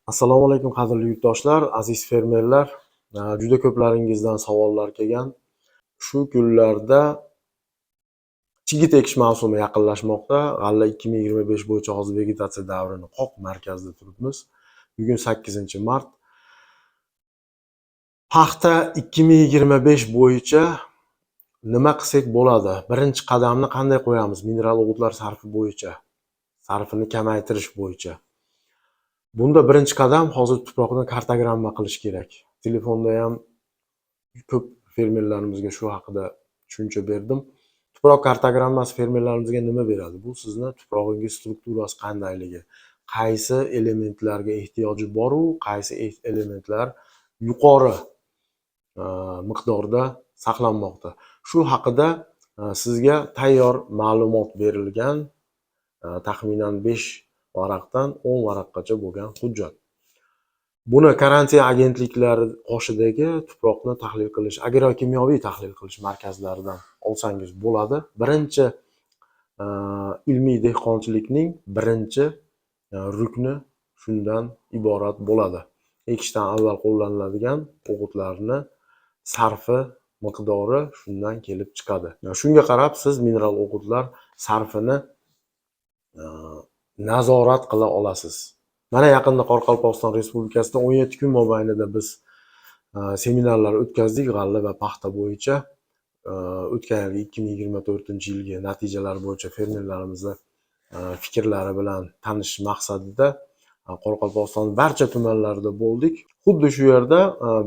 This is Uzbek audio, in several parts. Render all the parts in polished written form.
Assalomu alaykum, qadrli yurtdoshlar, aziz fermerlar. Juda ko'plaringizdan savollar kelgan. Shu kunlarda chigit ekish mavsumi yaqinlashmoqda. G'alla 2025 bo'yicha hozir vegetatsiya davrini qoq markazida turibmiz. Bugun 8-mart. Paxta 2025 bo'yicha nima qilsak bo'ladi? Birinchi qadamni qanday qo'yamiz mineral o'g'itlar sarfi bo'yicha, sarfini kamaytirish bo'yicha? Bunda birinchi qadam hozir tuproqni kartogramma qilish kerak. Telefonda ham ko'p fermerlarimizga shu haqida tushuncha berdim. Tuproq kartogrammasi fermerlarimizga nima beradi? Bu sizni tuprog'ingiz strukturasi qandayligi, qaysi elementlarga ehtiyoji boru, qaysi elementlar yuqori miqdorda saqlanmoqda. Shu haqida sizga tayyor ma'lumot berilgan, taxminan 5 varaqdan 10 varaqgacha bo'lgan hujjat. Buni karantin agentliklari qoshidagi tuproqni tahlil qilish, agrokimyoviy tahlil qilish markazlaridan olsangiz bo'ladi. Birinchi ilmiy dehqonchilikning birinchi rukni shundan iborat bo'ladi. Ekishdan avval qo'llaniladigan o'g'itlarni sarfi miqdori shundan kelib chiqadi. Shunga qarab siz mineral o'g'itlar sarfini nazorat qila olasiz. Mana yaqinda Qoraqalpog'iston Respublikasida 17 kun mobaynida biz seminarlar o'tkazdik g'alla va paxta bo'yicha. O'tgan yilgi 2024-yilgi natijalar bo'yicha fermerlarimizni fikrlari bilan tanishish maqsadida Qoraqalpog'iston barcha tumanlarida bo'ldik. Xuddi shu yerda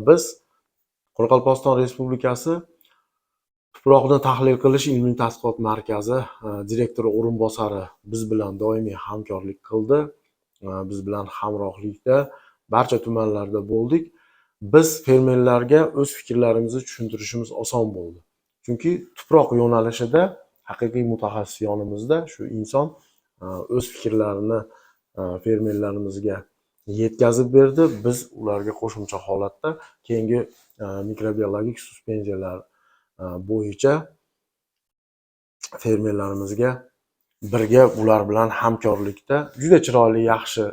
biz Qoraqalpog'iston Respublikasi tuproqni tahlil qilish ilmiy tadqiqot markazi direktori o'rinbosari biz bilan doimiy hamkorlik qildi. Biz bilan hamrohlikda barcha tumanlarda bo'ldik. Biz fermerlarga o'z fikrlarimizni tushuntirishimiz oson bo'ldi. Chunki tuproq yo'nalishida haqiqiy mutaxassis yonimizda, shu inson o'z fikrlarini fermerlarimizga yetkazib berdi. Biz ularga qo'shimcha holatda keyingi mikrobiologik suspenziyalar bo'yicha fermerlarimizga birga ular bilan hamkorlikda juda chiroyli, yaxshi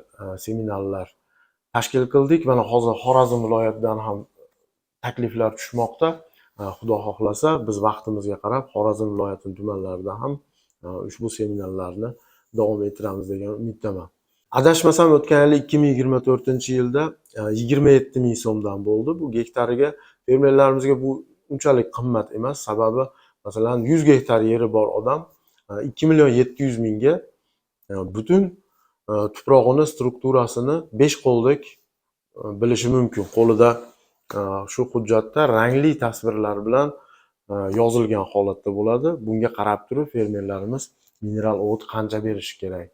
seminarlar tashkil qildik. Mana hozir Xorazm viloyatidan ham takliflar tushmoqda. Xudo xohlasa, biz vaqtimizga qarab Xorazm viloyatining tumanlarida ham ushbu seminarlarni davom ettiramiz degan umiddaman. Adashmasam, o'tgan yili 2024-yilda 27 ming so'mdan bo'ldi. Bu gektariga fermerlarimizga bu unchalik qimmat emas. Sababi, masalan, 100 gektar yeri bor odam 2 million 700 mingga butun tuprog'ini strukturasini 5 qo'ldek bilishi mumkin. Qo'lida shu hujjatda rangli tasvirlar bilan yozilgan holatda bo'ladi. Bunga qarab turib fermerlarimiz mineral o'g'it qancha berishi kerak,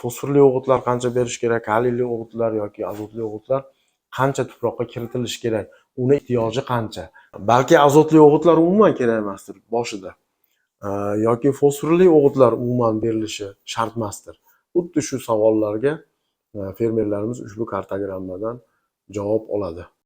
fosforli o'g'itlar qancha berish kerak, kaliyli o'g'itlar yoki azotli o'g'itlar qancha tuproqqa kiritilishi kerak, uni ehtiyoji qancha. Balki azotli o'g'itlar umuman kerak emasdir boshida yoki fosforli o'g'itlar umuman berilishi shart emasdir. Xuddi shu savollarga fermerlarimiz ushbu kartogrammadan javob oladi.